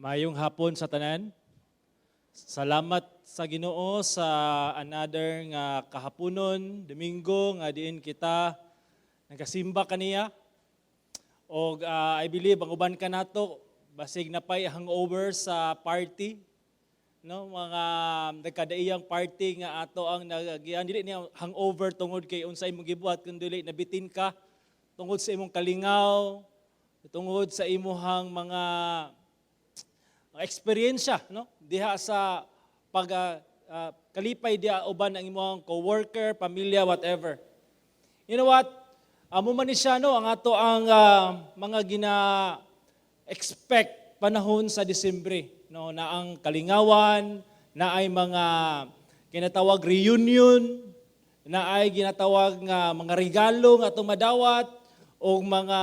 Maayong hapon sa tanan. Salamat sa Ginoo sa another nga kahaponon, Domingo, nga diin kita nagasimba kaniya. Og I believe ang uban kanato basig naa pay hangover sa party, no, mga nagkadaiyang party nga ato ang nagagian. Dili niya hangover tungod kay unsay imong gibuhat, kun dili nabitin ka tungod sa imong kalingaw, tungod sa imuhang mga eksperyensya, no, diha sa pag kalipay diha uban ang imong coworker, pamilya, whatever. You know what? Amo man ni siya, no, ang ato ang mga gina expect panahon sa Disyembre, no, na ang kalingawan, na ay mga ginatawag reunion, na ay ginatawag nga mga regalo nga atong madawat o mga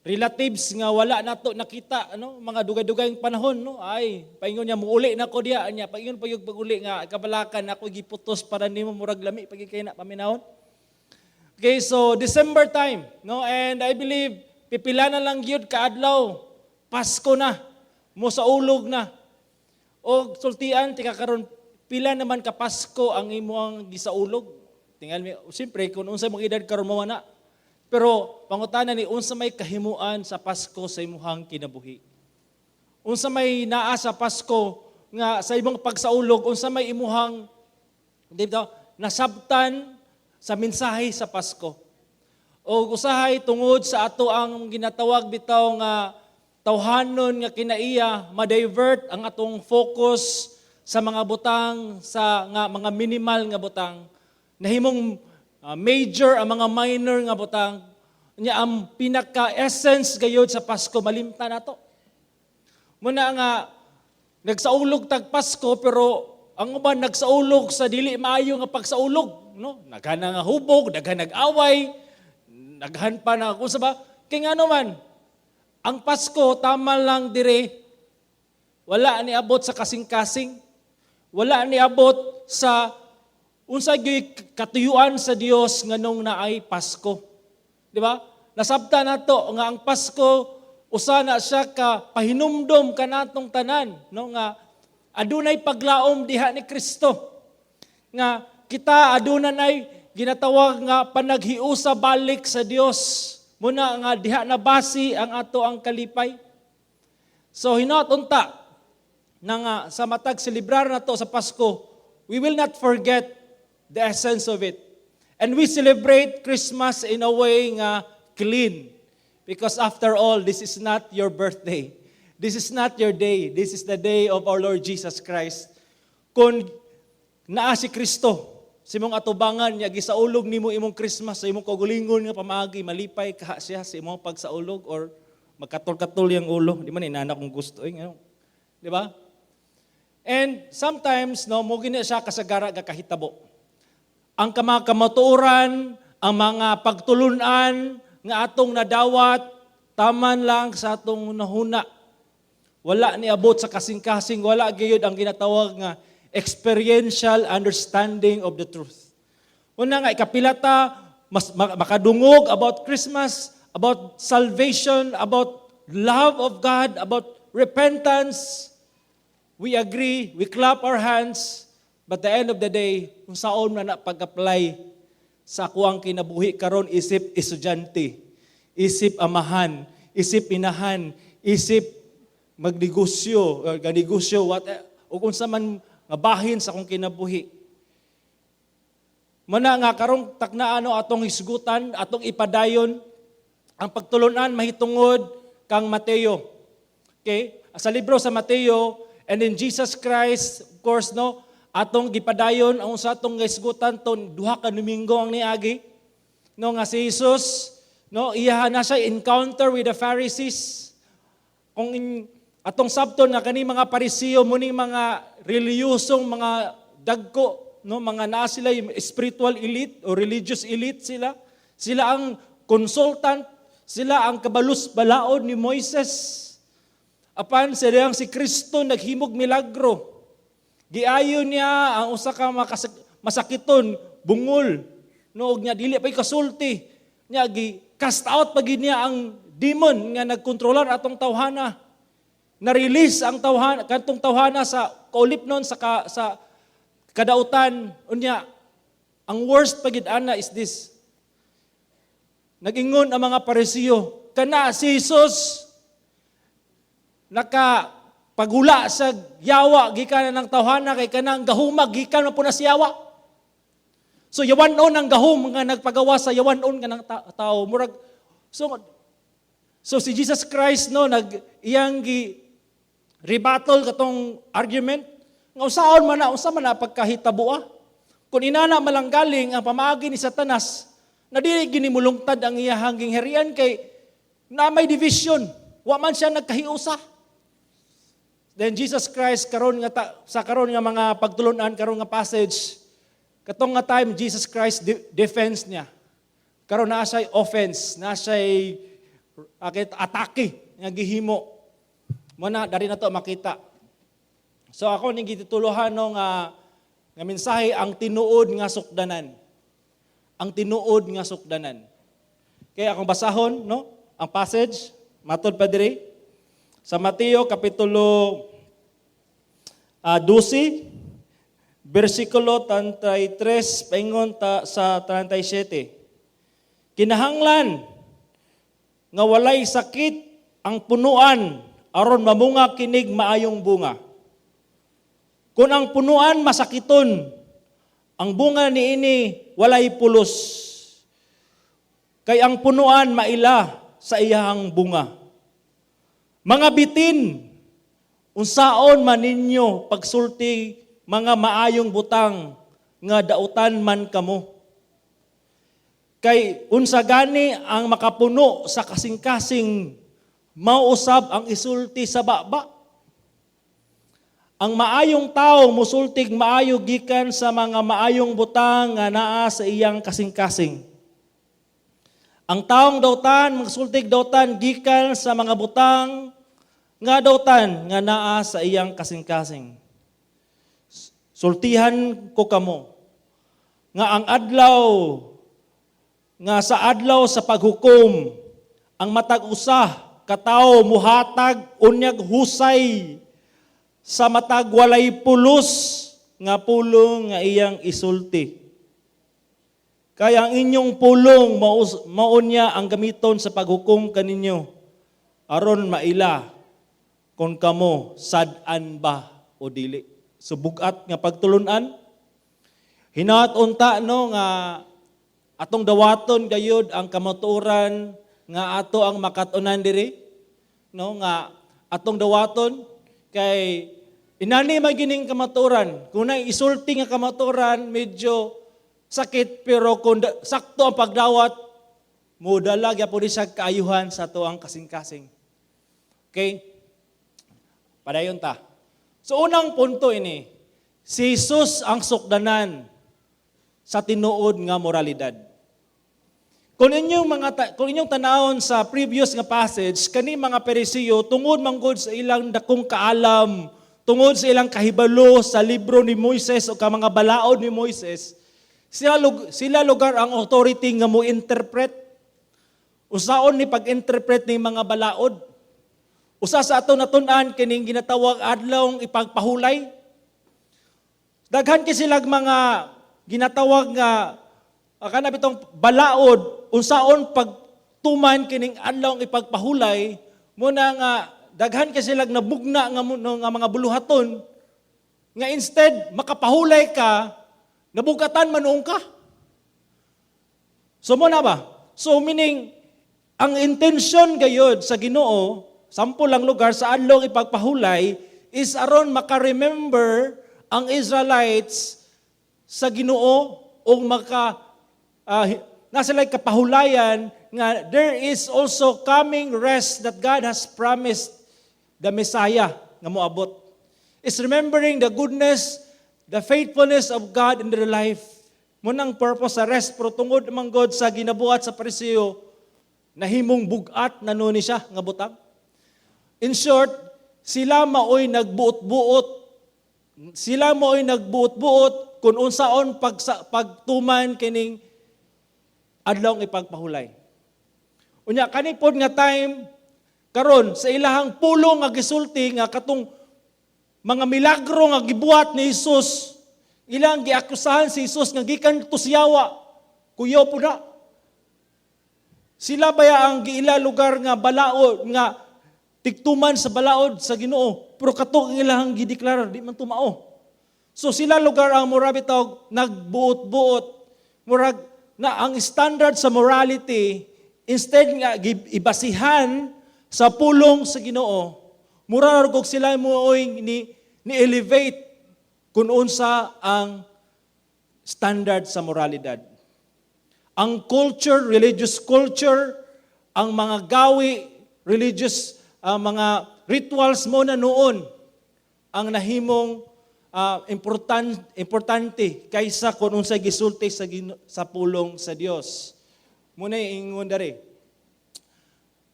relatives nga wala nato nakita, ano, mga dugay-dugay panahon, no. Ay, paingon niya, "Muuli na ko diya." Niya paingon pa yung pag-uli nga kabalakan ako giputos para nimo, murag lami pag kay na paminawon. Okay, so December time, no, and I believe pipila na lang gyud kaadlaw, Pasko na, mo sa ulog na. O sultian tika karon, pila naman ka Pasko ang imong gisaulog? Tingal mi, siyempre kung unsa imong edad karon, mao na. Pero pangutana ni, unsa may kahimuan sa Pasko sa imuhang kinabuhi? Unsa may naa sa Pasko nga sa imong pagsaulog, unsa may imuhang, di ba, nasabtan sa mensahe sa Pasko? O usahay tungod sa ato ang ginatawag bitaw nga tawhanon nga kinaiya, ma-divert ang atong focus sa mga butang, sa nga mga minimal nga butang, nahimong major ang mga minor nga butang. Nya ang pinaka-essence gayod sa Pasko malimta nato. Muna nga nagsaulog tag Pasko, pero ang uban nagsaulog sa dili maayo nga pagsaulog, no? Naghan nga hubog, daghan nag-away, naghan pa na kung sa ba. Kay ngano man, ang Pasko tama lang dire, wala ni abot sa kasing-kasing, wala ni abot sa unsa gyud katuyuan sa Dios nganong naay Pasko. Di ba? Nasabta nato nga ang Pasko usa na siya ka pahinumdom kanatong tanan, no, nga adunay paglaom diha ni Kristo. Nga kita aduna nay ginatawag nga panaghiusa balik sa Dios. Muna nga diha na basi ang ato ang kalipay. So hinaot unta na nga sa matag selebrar nato sa Pasko, we will not forget the essence of it. And we celebrate Christmas in a way nga clean. Because after all, this is not your birthday. This is not your day. This is the day of our Lord Jesus Christ. Kung naa si Kristo sa imong atubangan niya, gisaulog nimo imong Christmas sa imong kaugalingon nga pamaagi, malipay ka siya sa imong pagsaulog or magkatol-katol yung ulo. Di man inana kung gusto eh, ano? Di ba? And sometimes, no, mo gini siya kasagara ga kahitabo. Ang kamatuoran, ang mga pagtulunan nga atong nadawat, taman lang sa atong nahuna. Wala ni abot sa kasing-kasing, wala gayud ang ginatawag nga experiential understanding of the truth. Una nga, ikapila ta, mas makadungog about Christmas, about salvation, about love of God, about repentance. We agree, we clap our hands, but the end of the day, kung saon na na pag-apply sa akuang kinabuhi karon isip estudyante, isip amahan, isip inahan, isip magnegosyo, or ganegosyo, what, o kung sa man nga bahin sa akong kinabuhi. Mana nga karong taknaan, no, atong hisgutan, atong ipadayon ang pagtulunan mahitungod kang Mateo. Okay? Sa libro sa Mateo and then Jesus Christ, of course, no, atong gipadayon ang sa atong hisgutan ton 2 ka Domingo ang niagi. No, nga si Jesus, no, iya na siya encounter with the Pharisees. Kung atong sabton nga kani mga Parisiyo muning mga reliyosong mga dagko, no, mga naa sila yung spiritual elite o religious elite sila. Sila ang consultant, sila ang kabalus balaod ni Moises. Apan sila si Kristo naghimog milagro. Giayo niya ang usa ka masakiton, bungol. No, og niya dili pa kasulti. Niya gi cast out pa gid niya ang demon nga nagkontrolar atong tawhana. Na-release ang tawhan kantong tawhana sa kaulipnon sa kadautan. Unya ang worst pagid ana is this. Nagingon ang mga Parisiyo, "Kana si Jesus naka pagula sa yawa gikan ng tawhana kay kanang gahuma gikan man po na si yawa." So yawanon ang gahom nga nagpagawa sa yawanon nga ng tao. Murag so si Jesus Christ, no, nag iyang gi rebuttal katong argument nga usaon man na, unsa man na pagkahitabo. Kung inana malanggaling ang pamaagi ni Satanas na dili gini mulungtad ang iyahang gingharian kay na may division, wa man siya nagkahiusa. Then Jesus Christ karon nga sa karon nga mga pagtulunan, karon nga passage, katong nga time Jesus Christ defense niya. Karon naa siya offense, naa siya akit atake nga gihimo. Mo na dari na to makita. So ako ning gitituluhan, no, nga mensahe, "Ang tinuod nga sukdanan." Ang tinuod nga sukdanan. Kaya akong basahon, no, ang passage matod pa diri sa Mateo kapitulo 12 bersikulo 33 paingon ta sa 37. Kinahanglan nga walay sakit ang punuan aron mamunga kinig maayong bunga. Kung ang punuan masakiton, ang bunga niini walay pulos. Kay ang punuan maila sa iyahang bunga. Mga bitin, unsaon man ninyo pagsulti mga maayong butang nga dautan man kamo? Kay unsa gani ang makapuno sa kasing-kasing, mao usab ang isulti sa baba. Ang maayong tao musultig maayo gikan sa mga maayong butang nga naa sa iyang kasing-kasing. Ang taong dautan magsultig dautan gikan sa mga butang nga dautan nga naa sa iyang kasing-kasing. Sultihan ko kamo nga ang adlaw nga sa adlaw sa paghukom, ang matag usa ka tawo muhatag unyag husay sa matag walay pulos nga pulong nga iyang isulti. Kaya ang inyong pulong maunya ang gamiton sa paghukom kaninyo aron maila kung kamo sad-an ba o dili. So bugat nga pagtulunan. Hinaot unta, no, nga atong dawaton gayud ang kamatuoran nga ato ang makat-unan diri, no, nga atong dawaton kay inani man gining kamatuoran. Kung na isulti nga kamatuoran, medyo sakit, pero kung sakto ang pagdawat, modala gyapon ni siya kaayuhan sa ato ang kasing-kasing. Okay, padayon ta. So unang punto ini, si Jesus ang sukdanan sa tinuod nga moralidad. Kung inyong tanawon sa previous nga passage, kani mga Perisiyo, tungod manggod sa ilang dakong kaalam, tungod sa ilang kahibalo sa libro ni Moises o ka mga balaod ni Moises, sila lugar ang authority nga mo interpret. Usaon ni pag-interpret ni mga balaod? Usa sa ato natun-an kining ginatawag adlawng ipagpahulay. Daghan kay silag mga ginatawag nga kana bitong balaod unsaon pagtuman kining adlawng ipagpahulay. Muna nga daghan kay silag nabugna nga mga buluhaton nga instead makapahulay ka, nabugatan manuong ka. So mo na ba? So meaning ang intention gayod sa Ginoo, sample lang lugar sa adlong ipagpahulay, is aron maka-remember ang Israelites sa Ginoo o maka nasa like kapahulayan nga there is also coming rest that God has promised, the Messiah nga moabot. Is remembering the goodness, the faithfulness of God in their life. Munang purpose sa rest, pero tungod man God sa ginabuhat sa Pariseo, nahimong bugat na no ni siya nga butang. In short, sila maoy nagbuot-buot. Sila maoy nagbuot-buot kung unsaon pagtuman kining adlawng ipagpahulay. Unya kani pod nga time Karon sa ilahang pulong nga gisulti nga katong mga milagro nga gibuhat ni Jesus, ilang giakusahan si Jesus nga gikan to sa yawa. Kuyaw po na. Sila baya ang giila lugar nga balaod nga tigtuman sa balaod sa Ginoo, pero kato ang ilahang gideklara, di man tumao. So sila lugar ang mura bitaw nagbuot-buot, murag na ang standard sa morality, instead nga ibasihan sa pulong sa Ginoo, mura ra sila mooy ni elevate kung unsa ang standard sa moralidad. Ang culture, religious culture, ang mga gawi, religious mga rituals mo na noon ang nahimong importante kaysa kung unsay gisulti sa pulong sa Dios. Muna ingon diri.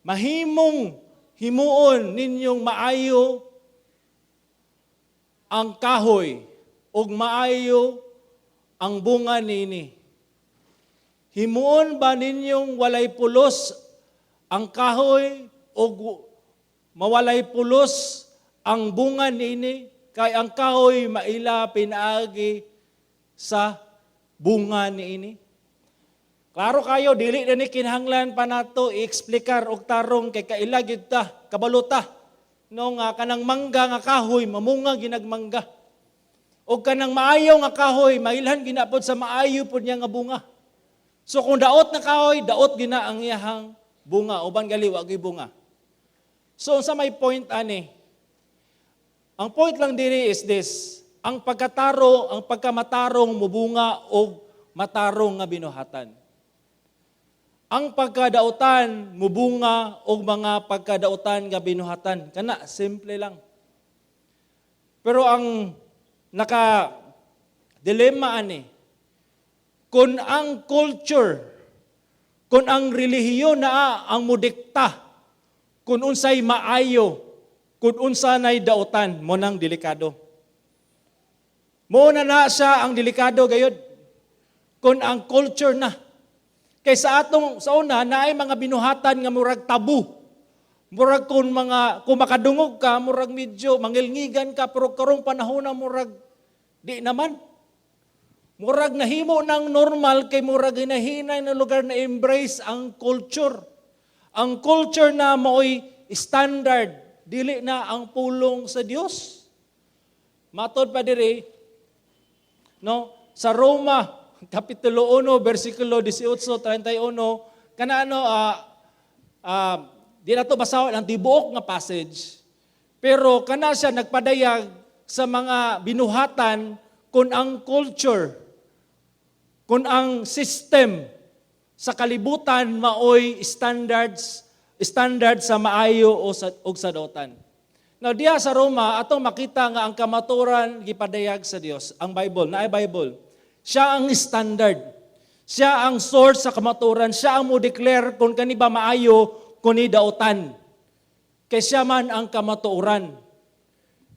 Mahimong himuon ninyong maayo ang kahoy ug maayo ang bunga nini. Himuon ba ninyong walay pulos ang kahoy ug mawalay pulos ang bunga nini? Kay ang kahoy maila pinaagi sa bunga niini. Klaro kayo, dili na ni kinahanglan pa nato i-explikar og tarong kay kaila gyud ta, kabalo ta. No nga kanang mangga nga kahoy mamunga ginag mangga. Og kanang maayo nga kahoy mailhan ginapod sa maayo pod niya nga bunga. So kung daot na kahoy, daot gina ang iyahang bunga, uban gali wa gyud bunga. So unsa may point ani? Ang point lang diri is this: ang pagkataro, ang pagkamatarong mubunga og matarong nga binuhatan. Ang pagkadautan mubunga og mga pagkadautan nga binuhatan. Kana simple lang. Pero ang naka dilema ani, kung ang culture, kung ang relihiyon na ang mudikta, kung unsay maayo, kung unsa nay dautan, mo nang delikado. Mo na na siya ang delikado gayod. Kung ang culture na. Kay sa atong sa una naay mga binuhatan nga murag tabu. Murag kung makadungog ka, murag medyo mangilngigan ka, pero karong panahon na murag di naman. Murag nahimo ng normal kay murag hinahinay na lugar na embrace ang culture. Ang culture na maoy standard, dili na ang pulong sa Dios. Matod pa diri, no, sa Roma kapitulo 1 bersikulo 18:31, kana ano, di na to basahon ang tibuok nga passage. Pero kana siya nagpadayag sa mga binuhatan kung ang culture, kung ang system sa kalibutan maoy standard sa maayo o sa og sa dautan. Now diha sa Roma, atong makita nga ang kamaturan gipadayag sa Dios, ang Bible, naay Bible. Siya ang standard. Siya ang source sa kamaturan, siya ang mo declare kung kani ba maayo, kung ni dautan. Kay siya man ang kamatuoran.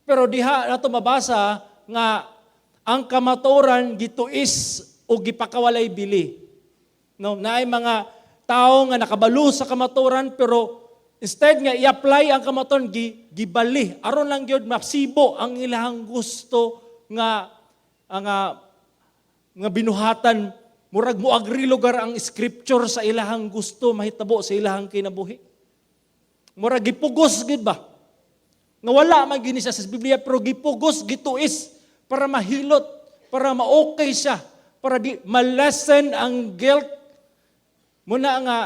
Pero diha nato mabasa nga ang kamatuoran gituis o gipakawalay bili. No, naay mga tao nga nakabalo sa kamatuoran, pero instead nga i-apply ang kamatuoran, gibali aron lang gyud masibo ang ilahang gusto nga ang nga binuhatan. Murag mo agree lugar ang scripture sa ilahang gusto mahitabo sa ilahang kinabuhi. Murag gipugos gid ba nga wala man gini siya sa Biblia, pero gipugos, gituis para mahilot, para ma-okay siya, para di ma-lessen ang guilt. Muna nga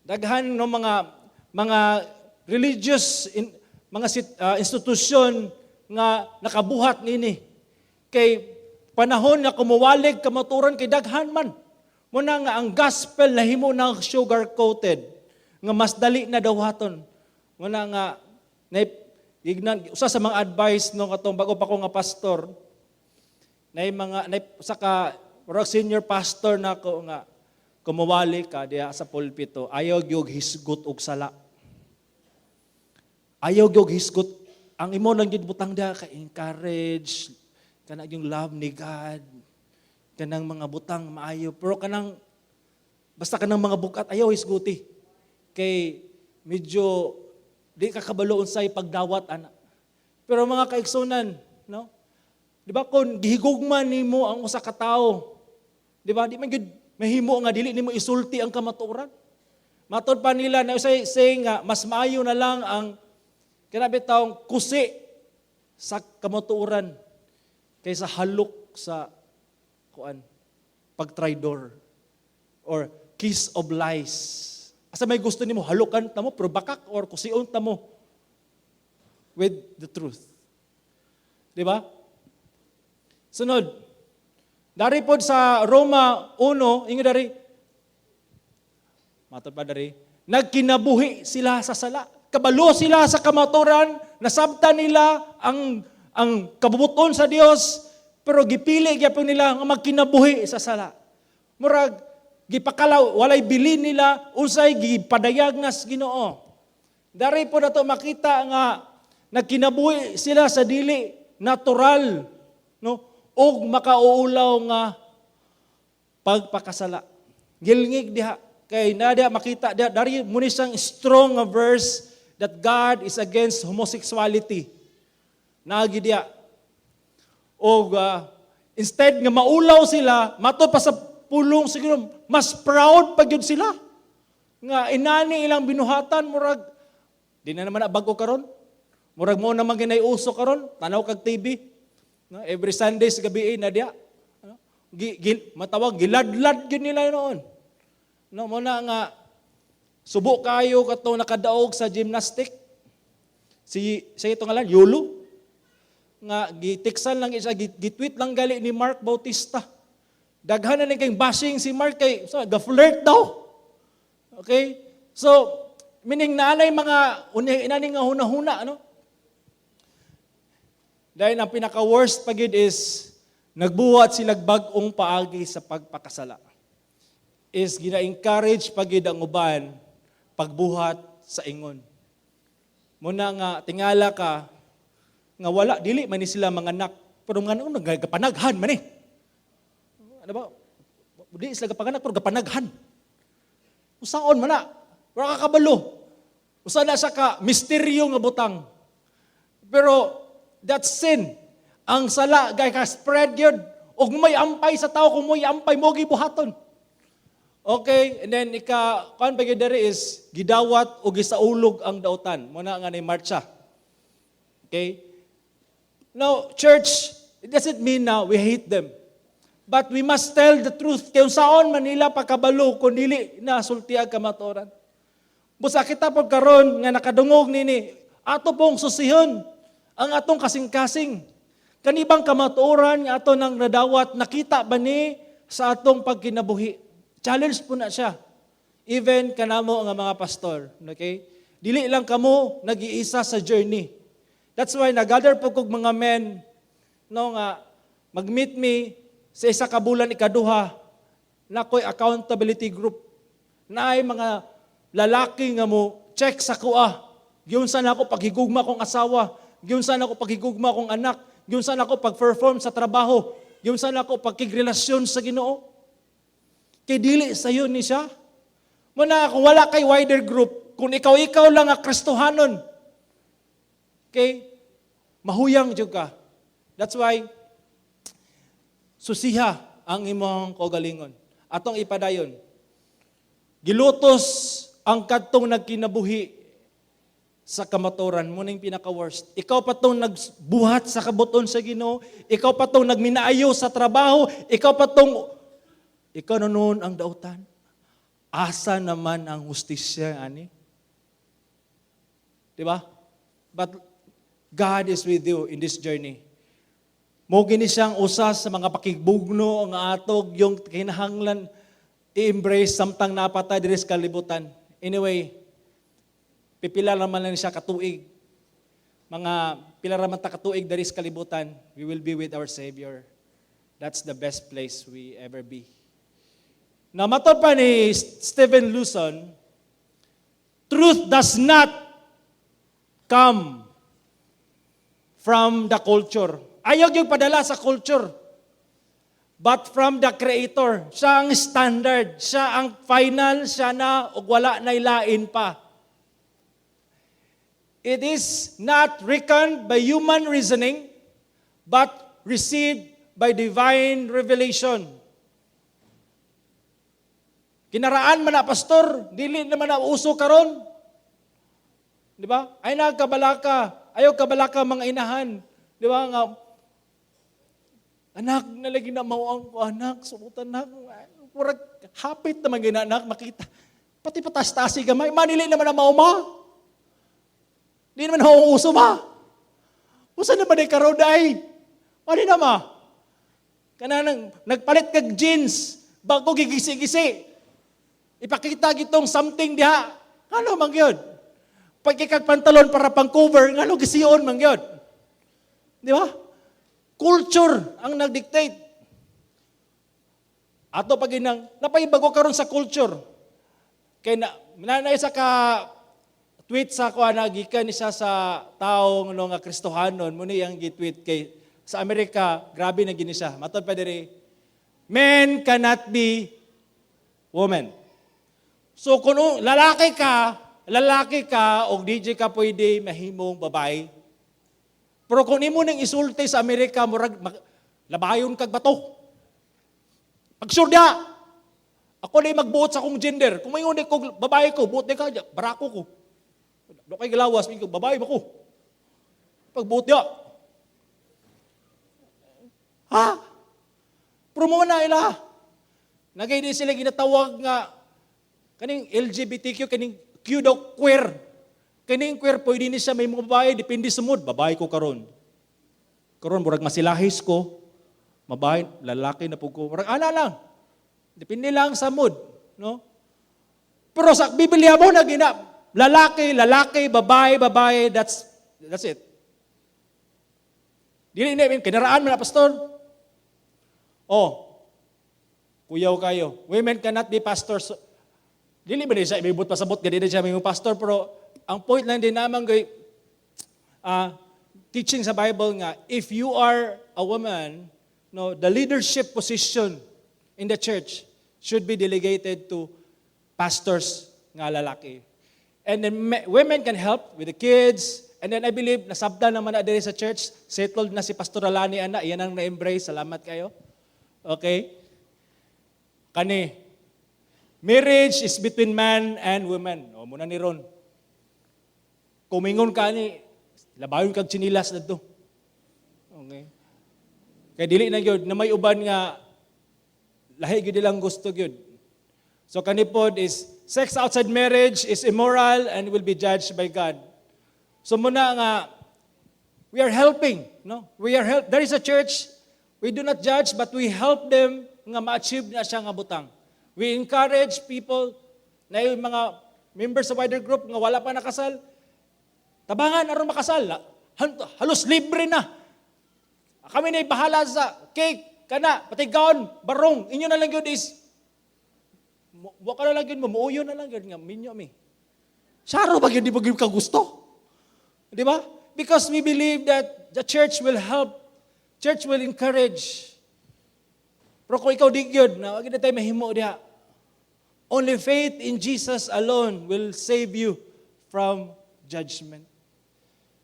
daghan no mga religious mga institusyon nga nakabuhat nini kay panahon nga kumuwalig kamaturan kay daghan man. Muna nga ang gospel nahimo ng sugar coated nga mas dali na dawhaton. Muna nga na ignan usa sa mga advice no katong bago pa ko nga pastor, nay mga nay usa ka murag senior pastor na ko nga kumuwali ka diha sa pulpito, ayaw gyud hisgot og sala. Ayaw gyud hisgot. Ang imo lang gyud butang diha ka encourage kana yung love ni God, kanang mga butang maayo, pero kanang basta kanang mga bukat ayaw hisguti kay Medyo di ka kabalo unsay pagdawat ana. Pero mga kaigsunan, no? Di ba kung gihigugma nimo ang usa ka tawo, di ba? Di man gyud mahimo nga dili nimo isulti ang kamatuoran. Matod pa nila na usay saying nga mas maayo na lang ang kana bitawng kusi sa kamatuoran kaysa halok sa kuan, pagtraidor or kiss of lies. Asa may gusto nimo, halukan ta mo pero bakak or kusion ta mo with the truth. Di ba? Sunod. Dari pod sa Roma 1, ingon dari, matod pa dari, nagkinabuhi sila sa sala. Kabalo sila sa kamaturan, nasabtan nila ang kabubuton sa Dios, pero gipili gyapon nila nga magkinabuhi sa sala. Murag gipakalaw, walay bilin nila unsay gipadayag nga sa Ginoo. Dari po nato makita nga nagkinabuhi sila sa dili natural, no, ug makauulaw nga pagpakasala. Gilngig diha kay na diha makita diha dari mo ni siyang strong nga verse that God is against homosexuality. Naagi diha. Og instead nga maulaw sila, mato pa sa pulong siguro mas proud pa gyud sila. Nga inani ilang binuhatan, murag di na naman na bago karon. Murag mo naman ginay uso karon, tanaw kag TV. No, every Sunday sa gabi na diya. Ano? Matawag giladlad gyud nila noon. No, mo na nga subo kayo kato nakadaog sa gymnastic. Si sa ito ngalan Yulo nga gitiksan lang isa, gitweet lang gali ni Mark Bautista. Daghan na ni kay bashing si Mark kay so, ga-flirt daw. Okay? So, meaning naanay mga inani nga hunahuna, ano? Dahil ang pinaka-worst pagid is nagbuhat sila bag-ong paagi sa pagpakasala. Is gina-encourage pagid ang uban pagbuhat sa ingon. Muna nga tingala ka nga wala, dili man ni sila mga anak, pero nga ano gapanaghan man eh. Ano ba? Di sila gapanganak pero gapanaghan. Usaon man na? Wala ka kabalo. Usa na siya ka misteryo nga butang. Pero that's sin. Ang sala gay ka spread gyud ug may ampay sa tao, kung may ampay mo gibuhaton. Okay, and then ika kuan pa gyud diri is gidawat o gisaulog ang dautan. Mo na nga ni marcha. Okay? Now, church, it doesn't mean na we hate them. But we must tell the truth. Kay unsaon man nila pakabalo kung dili na sultiag kamatuoran? Busa kita pod karon nga nakadungog nini, ato pong susihon ang atong kasing-kasing. Kanibang kamatuoran nga ato nang nadawat, nakita ba ni sa atong pagkinabuhi? Challenge po na siya. Even kanamo nga mga pastor, okay? Dili lang kamo nag-iisa sa journey. That's why nag-gather po kog mga men, no, nga mag-meet me sa isa ka bulan ikaduha na ko'y accountability group. Naay mga lalaki nga mo check sa kuha. Giunsa na ako paghigugma kong asawa, giunsa na ako paghigugma kong anak, giunsa na ako pag-perform sa trabaho, giunsa na ako pagkigrelasyon sa Ginoo. Kay dili sayo ni siya. Muna kung wala kay wider group, kung ikaw-ikaw lang nga Kristohanon, okay, mahuyang jud ka. That's why susiha ang imong kaugalingon. Atong ipadayon. Gilutos ang kadtong nagkinabuhi sa kamaturan mo ning pinaka-worst. Ikaw pa tong nagbuhat sa kabuton sa Ginoo, ikaw pa tong nagminaayo sa trabaho, ikaw pa tong ikaw na noon ang dautan. Asa naman ang hustisya ani? Di ba? But God is with you in this journey. Mo gini siyang usa sa mga pakigbugno nga atog yung kinahanglan i-embrace samtang napatay diri sa kalibutan. Anyway, pipila naman lang siya katuig. Mga pila raman ta katuig diri sa kalibutan, we will be with our Savior. That's the best place we ever be. Na matod pa ni Stephen Lawson, truth does not come from the culture. Ayaw yung padala sa culture. But from the Creator. Siya ang standard. Siya ang final. Siya na ug wala na ilain pa. It is not reckoned by human reasoning, but received by divine revelation. Kinaraan man na, pastor, dili naman na uso karon. Di ba? Ay nagkabalaka, ayaw kabalaka mga inahan. Di ba nga anak na lagi na mao ang ko anak, suotan na. Murag hapit naman gina anak makita. Pati patas-tasi gamay, manili naman ang mao ma. Di naman ako uso ma. Usa naman ay karon ay. Ano na ma? Kanang nagpalit kag jeans bago gigisi-gisi. Ipakita gitong something diha. Ano man gyud? Pagkikag pantalon para pang cover, ngano gision man gyud? Di ba? Culture ang nag-dictate. Ato pag inang napaybago karon sa culture. Kay na nanay sa ka tweet sa ko na gikan ni siya sa tawo no nga Kristohanon mo ni ang gi-tweet kay sa Amerika grabe na gini siya. Matod pa diri, men cannot be women. So kung lalaki ka og DJ ka pwede mahimong babae. Pero kung imo nang isulti sa Amerika, murag labayon kag bato. Pag sure dia, ako na magbuot sa akong gender. Kung may ko babae ko, buot di ka, barako ko. Do kay gilawas, ko babae ba ko? Pagbuot dia. Ha? Pero mo na ila. Nagay di sila ginatawag nga kaning LGBTQ, kaning Q daw, queer. Kaning queer pwede ni siya may mga babae, depende sa mood. Babae ko karon. Karon murag masilahis ko. Babae, lalaki na pud ko. Murag ana lang. Depende lang sa mood, no? Pero sa Biblia mo na gina lalaki, lalaki, babae, babae, that's it. Dili na kinaraan man na, pastor. Oh. Kuyaw kayo. Women cannot be pastors. Dili ba di siya ibibot pasabot gadi di siya may pastor, pero ang point lang din naman kay teaching sa Bible nga if you are a woman, no, the leadership position in the church should be delegated to pastors nga lalaki. And then women can help with the kids. And then I believe nasabdan naman na diri sa church, settled na si Pastor Alani ana, yan ang na-embrace. Salamat kayo. Okay? Kani, marriage is between man and woman. O, muna ni Ron. Kumingon ka ni, labayon kag tsinilas dadto. Okay. Kay dili na gyud na may uban nga lahi gyud ilang gusto gyud. So kani pod is sex outside marriage is immoral and will be judged by God. So muna nga we are helping, no? We are help. There is a church, we do not judge but we help them nga ma-achieve na siya nga butang. We encourage people na yung mga members sa wider group nga wala pa nakasal, tabangan aron makasal. Halos libre na. Kami na bahala sa cake, kana, pati gown, barong. Inyo na lang yun is, wa ka na lang yun, mamuuyo na lang yun, nga, minyo mi. Saro ba yun, di ba yun ka gusto? Di ba? Because we believe that the church will help, church will encourage. Pero kung ikaw di yun, na wag na tayo mahimo diha. Only faith in Jesus alone will save you from judgment.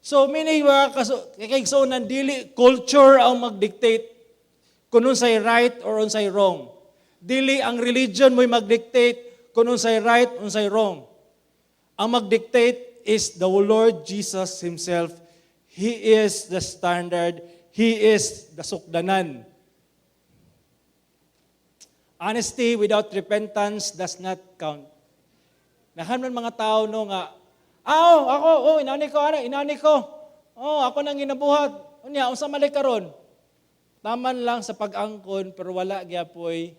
So, meaning mga kaigsuonan, dili culture ang mag-dictate kung unsay right or unsay wrong. Dili ang religion mo'y mag-dictate kung unsay right, unsay wrong. Ang mag-dictate is the Lord Jesus Himself. He is the standard. He is the sukdanan. Honesty without repentance does not count. Nahan man mga tao no nga, "Ah, oh, ako, oh, inani ko, ana, inani ko. Oh, ako nang ginabuhat. Unya, unsa man karon?" Taman lang sa pag-angkon pero wala gyapoy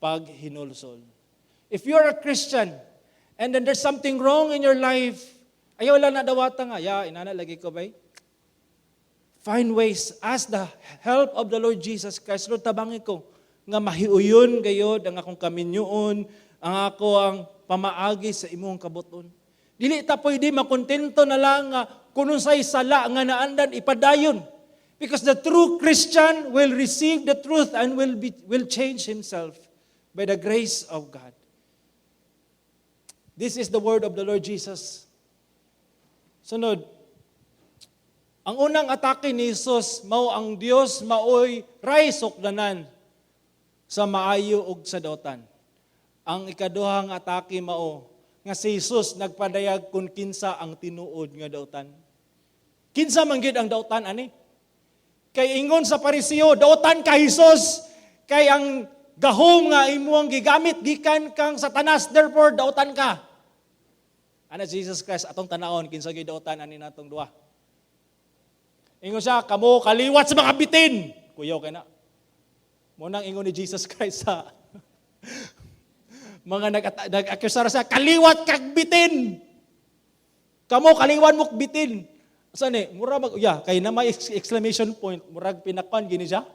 paghinulsol. If you're a Christian and then there's something wrong in your life, ayaw lang na dawata nga, "Ya, inana lagi ko bay." Find ways, ask the help of the Lord Jesus Christ. "Lord, tabangi ko nga mahiuyon gayod ang akong kaminyoon, ang ako ang pamaagi sa imong kabuton." Dili ta pwede makontento na lang nga kung unsay sala nga naandan ipadayon. Because the true Christian will receive the truth and will change himself by the grace of God. This is the word of the Lord Jesus. Sunod, ang unang atake ni Jesus mao ang Dios maoy ray sukdanan sa maayo ug sa dautan. Ang ikaduhang atake mao nga si Jesus nagpadayag kung kinsa ang tinuod nga dautan. Kinsa man gid ang dautan ani? Kay ingon sa Pariseo, "Dautan ka, Jesus, kay ang gahom nga imuang gigamit gikan kang Satanas, therefore dautan ka." Ana Jesus Christ, atong tanawon kinsa gyud dautan ani natong duha. Ingon siya, "Kamo kaliwat sa mga bitin." Kuyaw kay na. Mo nang ingon ni Jesus Christ sa mga nag-akusar sa kaliwat kag bitin. "Kamo kaliwan mo bitin." Asa ni? Mura mag ya kay na may exclamation point, murag pinakwan gini siya.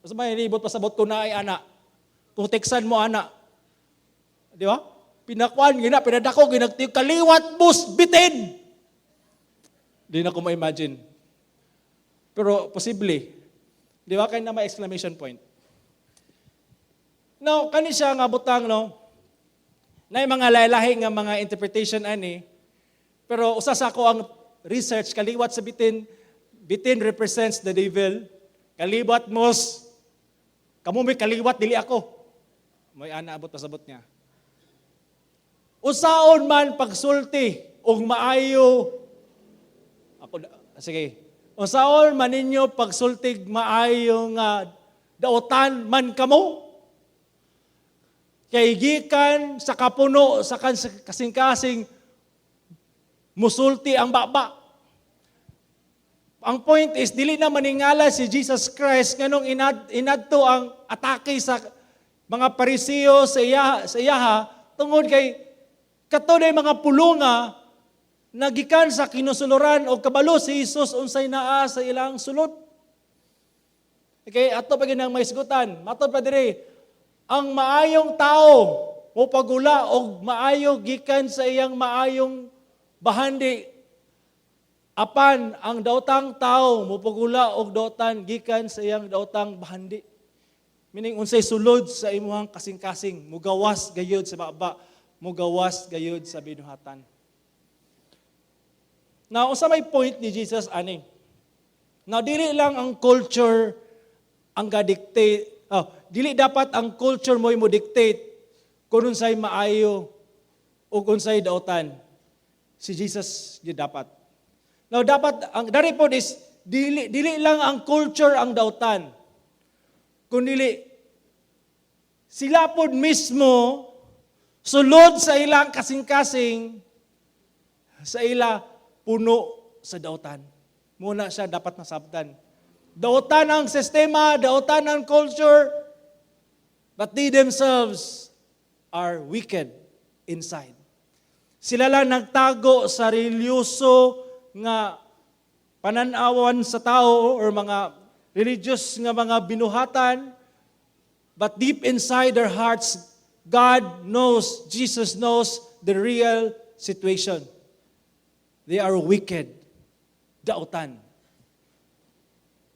Basta may libot pasabot ko na ay ana. Kung teksan mo ana. Di ba? Pinakwan gina, pinadako ginagtiyo, "Kaliwat bus bitin." Di na ko ma-imagine. Pero posible. Di ba kay na may exclamation point? Now, kani siya nga butang, no? Na mga lahi nga mga interpretation ani. Pero usa sa ako ang research, kaliwat sa bitin, bitin represents the devil. Kaliwat mos kamo may kaliwat, dili ako. May ana abot pasabot niya. Usaon man pagsulti og maayo ako, sige. Usaon man ninyo pagsultig maayo nga dautan man kamo? Kay gikan sa kapuno sa kasing-kasing musulti ang baba. Ang point is, dili na maningala si Jesus Christ nganong inadto ang atake sa mga Pariseo sa iyaha tungod kay kato na mga pulunga nagikan sa kinusuluran o kabalo si Jesus unsay naa sa ilang sulod. Okay, ato pa ginang maisgutan. Matod pa diri, ang maayong tao mo pagula og maayo gikan sa iyang maayong bahandi, apan ang daotang tao mo pagula og daotan gikan sa iyang daotang bahandi. Meaning, unsay sulod sa imuhang kasing-kasing mugawas gayud sa baba, mugawas gayud sa binuhatan. Now, unsa may point ni Jesus ani? Now, dili lang ang culture ang ga-dictate, oh, dili dapat ang culture mo dictate kung unsay maayo o kung unsay dautan. Si Jesus gyud dapat. Now, dapat ang dari pod is dili lang ang culture ang dautan. Kun dili sila pod mismo, sulod sa ilang kasing-kasing, sa ila puno sa dautan. Muna siya dapat nasabtan. Dautan ang sistema, dautan ang culture, but they themselves are wicked inside. Sila lang nagtago sa religyoso nga pananawan sa tao or mga religious nga mga binuhatan, but deep inside their hearts, God knows, Jesus knows the real situation. They are wicked. Dautan.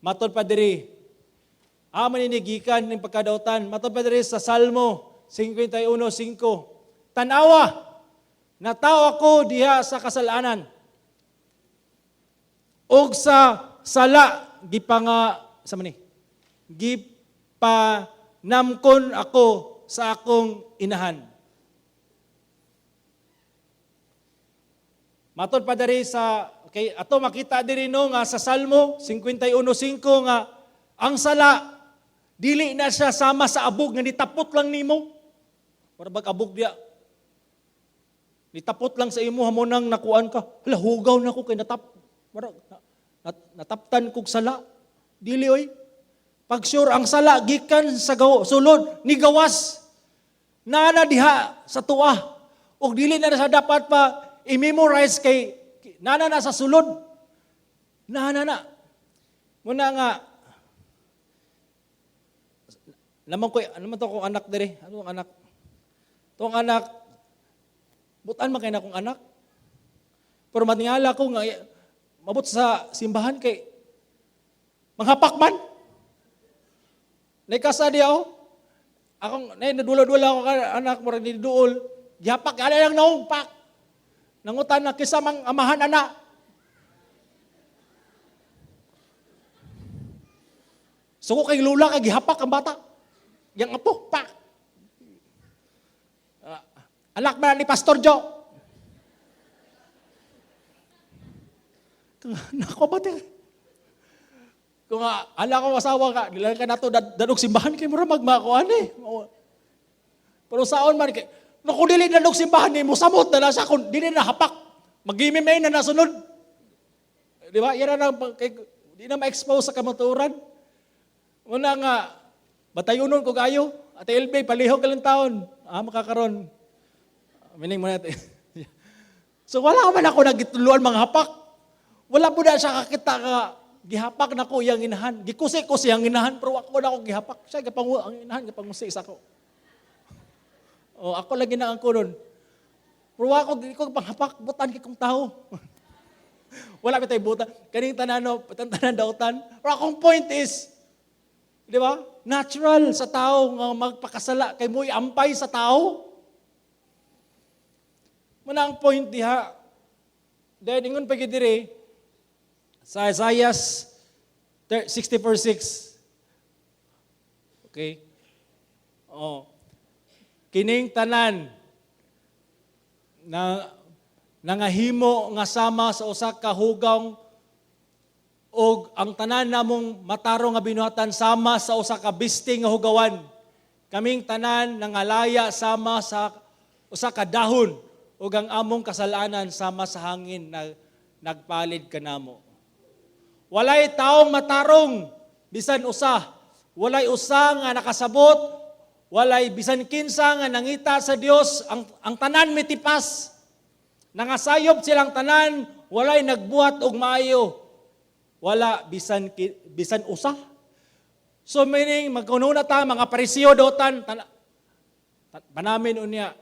Matod pa diri. Amo ni gikan ning pagkadautan. Matod pa diri sa Salmo 51:5. "Tanawa, natawo ako diha sa kasalanan. Og sa sala gipanga sa man ni gipanamkon ako sa akong inahan." Matod pa diri sa, okay, ato makita diri, no, nga sa Salmo 51:5 nga ang sala dili na siya sama sa abog nga nitapot lang nimo. Para bag abog diya. Nitapot lang sa imo hamo nang nakuan ka. "Hala, hugaw na ko kay natap mara, nataptan kog sala." Dili oy. Pag sure ang sala gikan sa gaw, sulod ni gawas. Naa diha sa tuwa. Og dili na sa dapat pa i-memorize kay nana na sa sulod. Nana na. Muna nga naman ko ano man to akong anak diri? Ano ang anak? Tong anak, butan man kay na akong anak. Pero matingala ko nga mabot sa simbahan kay manghapak man. Naikasa di ako. Akong nay nadula-dula ako ka anak, murag ni duol. Gihapak ala lang naong pak. Nangutan na kinsa mang amahan ana. Suko kay lula kay gihapak ang bata. Yang apo, pak. Anak man ni Pastor Joe. Nako ba te? Kung ala ko asawa ka, dili ka nato dadog simbahan kay mura magmakuan eh. Pero saon man kay no kung dili dadog simbahan nimo samot na na siya kung dili na hapak. Magimimay na nasunod. Di ba? Yan na kay di na ma-expose sa kamatuoran. Una nga batayonon ko kayo. Ate LB, palihog ka lang taon. Makakaron. Meaning mo natin. So wala man ako nagituluan mga hapak. Wala po na siya kakita ka gihapak na ko iyang inahan. Gikusi ko siyang inahan, pero ako na ako gihapak. Siya gipangu ang inahan, gipangusi sa ako. O, ako lagi na ang kunon. Pero ako, di ko panghapak, butan kay kong tao. Wala pa tayo butan. Kaning tanan, no, tanan dautan. Pero akong point is, di ba? Natural sa tao nga magpakasala kay mo'y ampay sa tao. Muna ang point diha. Then ingon pa gyud diri sa Isaiah 64:6. Okay? Oh. Kining tanan na nangahimo nga sama sa usa ka hugaw og ang tanan namong matarong nga binuhatan sama sa usa ka bisti nga hugawan. Kaming tanan nangalaya sama sa usa ka dahon ug ang among kasalanan sama sa hangin na nagpalid kanamo. Walay taong matarong bisan usa. Walay usa nga nakasabot, walay bisan kinsa nga nangita sa Dios, ang tanan mitipas. Nangasayop silang tanan, walay nagbuhat og maayo. Wala bisan bisan usa. So meaning magkuno na ta mga Pariseo dotan panamin unya.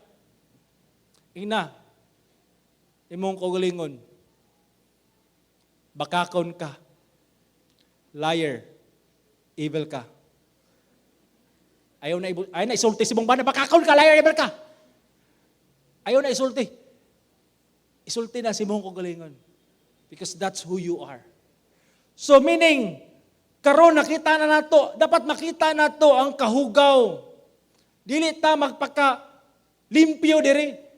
Ina imong kaugalingon. Bakakon ka. Liar. Evil ka. Ayaw na isulti si mong bana, bakakon ka, liar, evil ka. Ayaw na isulti. Isulti na si mong kaugalingon. Because that's who you are. So meaning, karon nakita na nato, dapat makita nato ang kahugaw. Dili ta magpaka limpyo diri.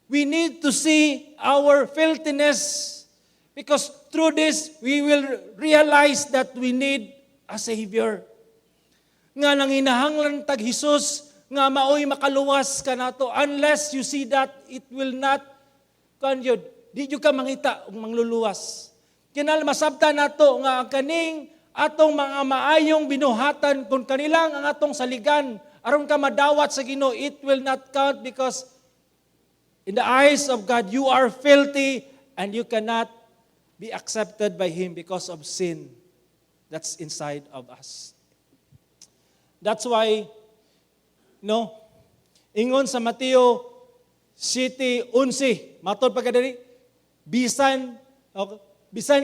We need to see our filthiness because through this we will realize that we need a Savior. Nga nanginahanglan tag Hesus nga maoy makaluwas kanato. Unless you see that, it will not kanyo di jud ka mangita og mangluluwas. Kinahanglan masabtan nato nga ang kaning atong mga maayong binuhatan, kung kanilang ang atong saligan aron ka madawat sa Ginoo, it will not count because in the eyes of God you are filthy and you cannot be accepted by Him because of sin that's inside of us. That's why, no, ingon sa Mateo 7:11, matod pa diri, bisan okay, bisan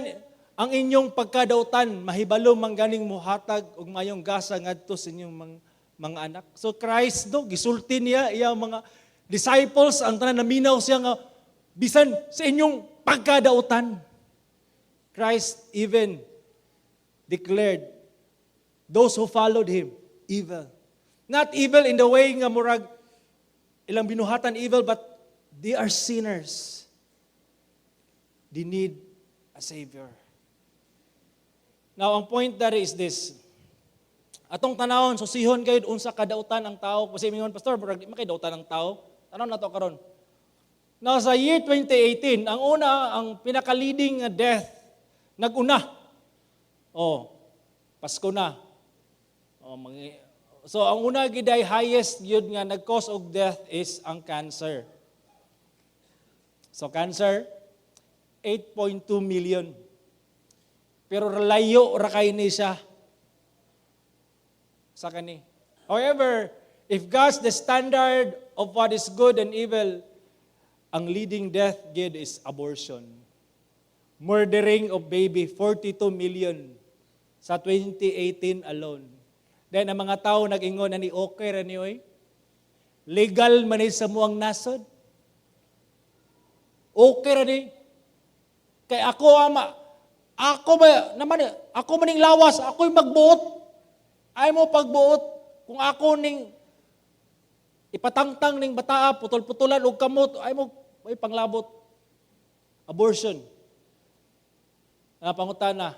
ang inyong pagkadautan mahibalo man ganing muhatag og mayong gasa ngadto sa inyong mga anak. So Christ, no, gisulti niya iyang mga disciples, ang tanan naminaw siya nga bisan sa inyong pagkadautan. Christ even declared those who followed him evil. Not evil in the way nga murag ilang binuhatan evil, but they are sinners. They need a Savior. Now, ang point there is this. Atong tanawon, susihon kayo unsa kadautan ang tao. Kasi mingon, "Pastor, murag di man kay dautan ang tao." Tanaw na to karon. Now, sa year 2018, ang una, ang pinaka-leading nga death, nag-una. Oh, Pasko na. Oh, so, ang una giday highest yun nga nag-cause of death is ang cancer. So, cancer, 8.2 million. Pero layo ra kay ni siya sa kani. However, if God's the standard of what is good and evil, ang leading death gid is abortion. Murdering of baby, 42 million sa 2018 alone. Then ang mga tao nag-ingon na ni okay ra ni oy. Legal man ni sa muang nasod. Okay ra ni. Kay ako ama, ako ba naman, ako maning lawas, ako'y magbuot. Ay mo pagbuot kung ako ning ipatangtang ning bataa, putol-putulan og kamot, ay mo ay panglabot. Abortion. Nga pangutana.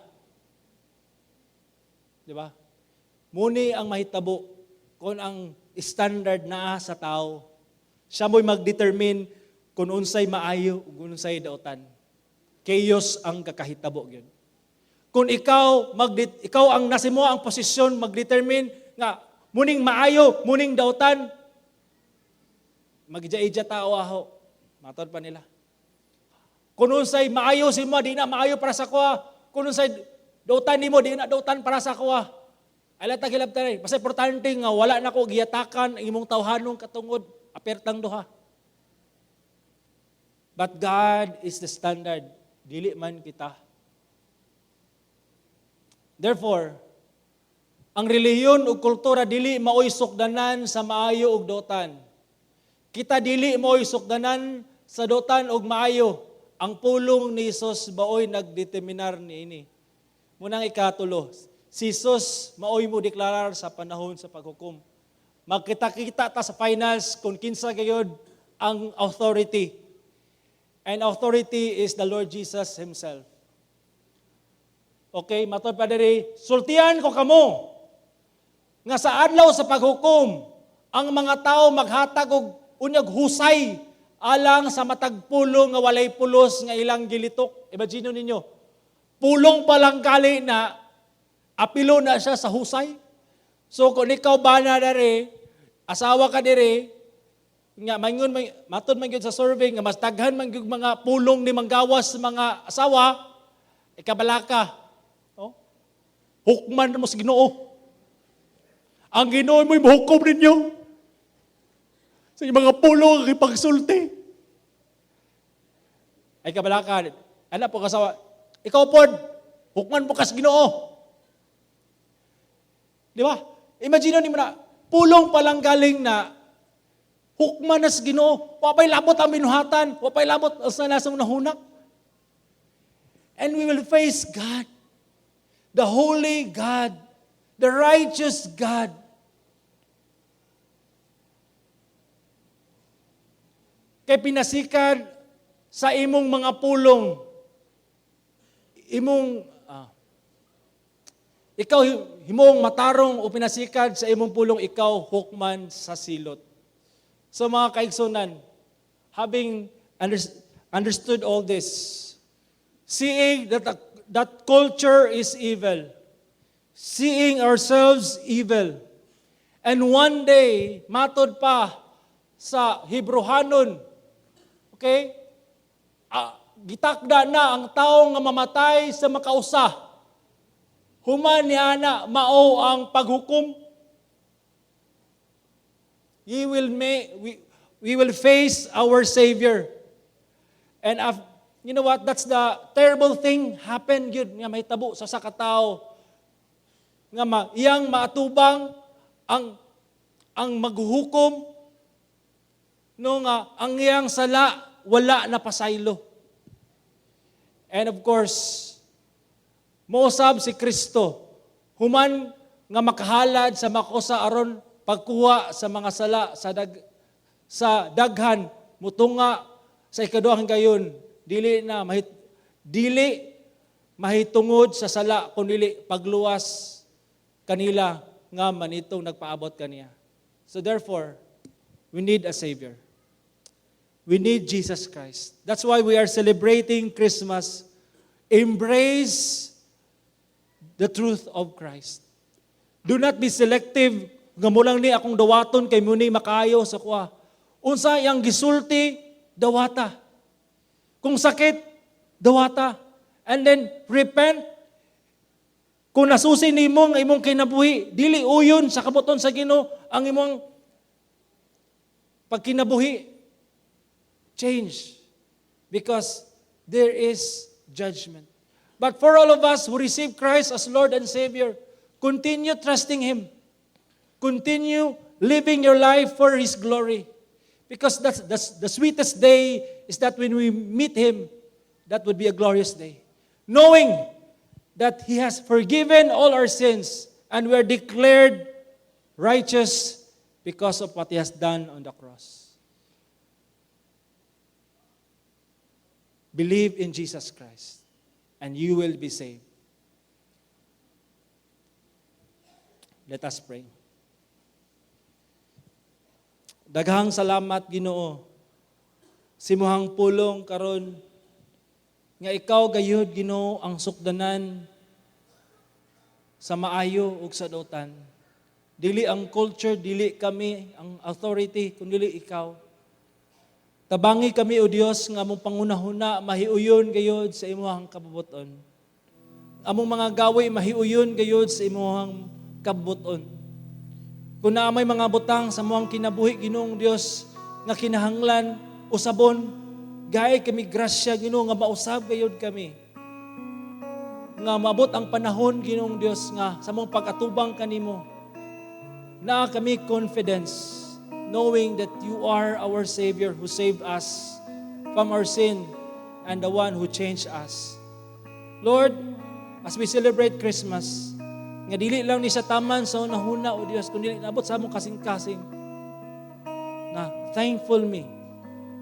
Di ba? Muni ang mahitabo kung ang standard naa sa tao. Siya mo'y mag-determine kung unsay maayo ug unsay dautan. Chaos ang kakahitabo gyud. Kung ikaw ang nasa imo ang posisyon mag-determine nga muning maayo, muning dautan, magija-ija tao aho. Matod pa nila. Kung unsay maayo sa imo, di na maayo para sa kuha. Kung unsay dautan nimo, di na dautan para sa kuha. Ala ta gilabtan. Basta importante nga wala na ko giyatakan ang imong tawhanong katungod apertang duha. But God is the standard. Dili man kita. Therefore, ang relihiyon ug kultura dili maoy sukdanan sa maayo ug dotan. Kita dili maoy sukdanan sa dotan ug maayo. Ang pulong ni Jesus maoy nagdeterminar niini. Munang ikatulo, si Jesus maoy mo deklarar sa panahon sa paghukom. Magkita-kita ta sa finals kung kinsa gayod ang authority. And authority is the Lord Jesus Himself. Okay, matod pa diri, sultian ko kamo nga sa adlaw sa paghukom, ang mga tao maghatag og unyag husay alang sa matag pulong nga walay pulos nga ilang gilitok. Imagine ninyo, pulong pa lang kali na apilo na siya sa husay. So kung ikaw bana diri, asawa ka diri, nga mangon may matod man gyud sa survey nga mas daghan man gyud mga pulong ni manggawas sa mga asawa, ikabalaka. Oh? Hukman mo sa Ginoo. Ang Ginoo mo'y mohukom ninyo sa inyong mga pulong ang ipagsulti. Ay kabalaka, anak po kasawa, ikaw pod, hukman mo kas Ginoo. Di ba? Imagine nimo na, pulong pa lang galing na, hukman na sa Ginoo. Wapay labot ang binuhatan, wapay labot ang sa nasa nahuna. And we will face God, the holy God, the righteous God. Kay pinasikad sa imong mga pulong, imong ikaw himong matarong o pinasikad sa imong pulong, ikaw hukman sa silot. So mga kaigsunan, having understood all this, seeing that culture is evil, seeing ourselves evil, and one day, matod pa sa Hebrohanon, okay, gitakda na ang tao nga mamatay sa makausa. Human ni ana mao ang paghukom. We will face our Savior. And you know what? That's the terrible thing happen gyud nga mahitabo sa katao nga iyang maatubang ang maghuhukom no nga ang iyang sala wala na pasaylo. And of course, mousab si Kristo human nga makahalad sa makosa aron pagkuha sa mga sala sa daghan, mutunga sa ikaduhang gayon, dili mahitungod sa sala kun dili pagluwas kanila nga manitong nagpaabot kaniya. So therefore, we need a savior. We need Jesus Christ. That's why we are celebrating Christmas. Embrace the truth of Christ. Do not be selective nga mo lang ni akong dawaton kay muni makayo sa kuha. Unsa iyang gisulti, dawata. Kung sakit, dawata. And then repent. Kung nasusi nimo ang imong kinabuhi, dili uyon sa kabuton sa Ginoo ang imong pagkinabuhi. Change. Because there is judgment. But for all of us who receive Christ as Lord and Savior, continue trusting Him. Continue living your life for His glory. Because that's the sweetest day is that when we meet Him, that would be a glorious day. Knowing that He has forgiven all our sins and we are declared righteous because of what He has done on the cross. Believe in Jesus Christ and you will be saved. Let us pray. Daghang salamat, Ginoo, sa imuhang pulong karon nga ikaw gayud, Ginoo, ang sukdanan sa maayo ug sa dautan. Dili ang culture, dili kami ang authority, kundi ikaw. Tabangi kami, O Dios, nga among panghunahuna mahiuyon gayud sa imuhang kabubuton. Among mga gawi mahiuyon gayud sa imuhang kabubuton. Kung naa may mga butang sa among kinabuhi, Ginoong Dios, nga kinahanglan usabon, gay kami grasya, Ginoo, nga mausab gayud kami. Nga maabot ang panahon, Ginoong Dios, nga sa among pag-atubang kanimo, naa kami confidence knowing that you are our Savior who saved us from our sin and the one who changed us. Lord, as we celebrate Christmas, nga dili lang ni sa taman sa hunahuna, O Dios, kundi naabot sa among kasing-kasing, na thankful mi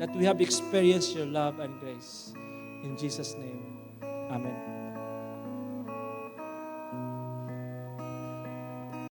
that we have experienced your love and grace. In Jesus' name, Amen.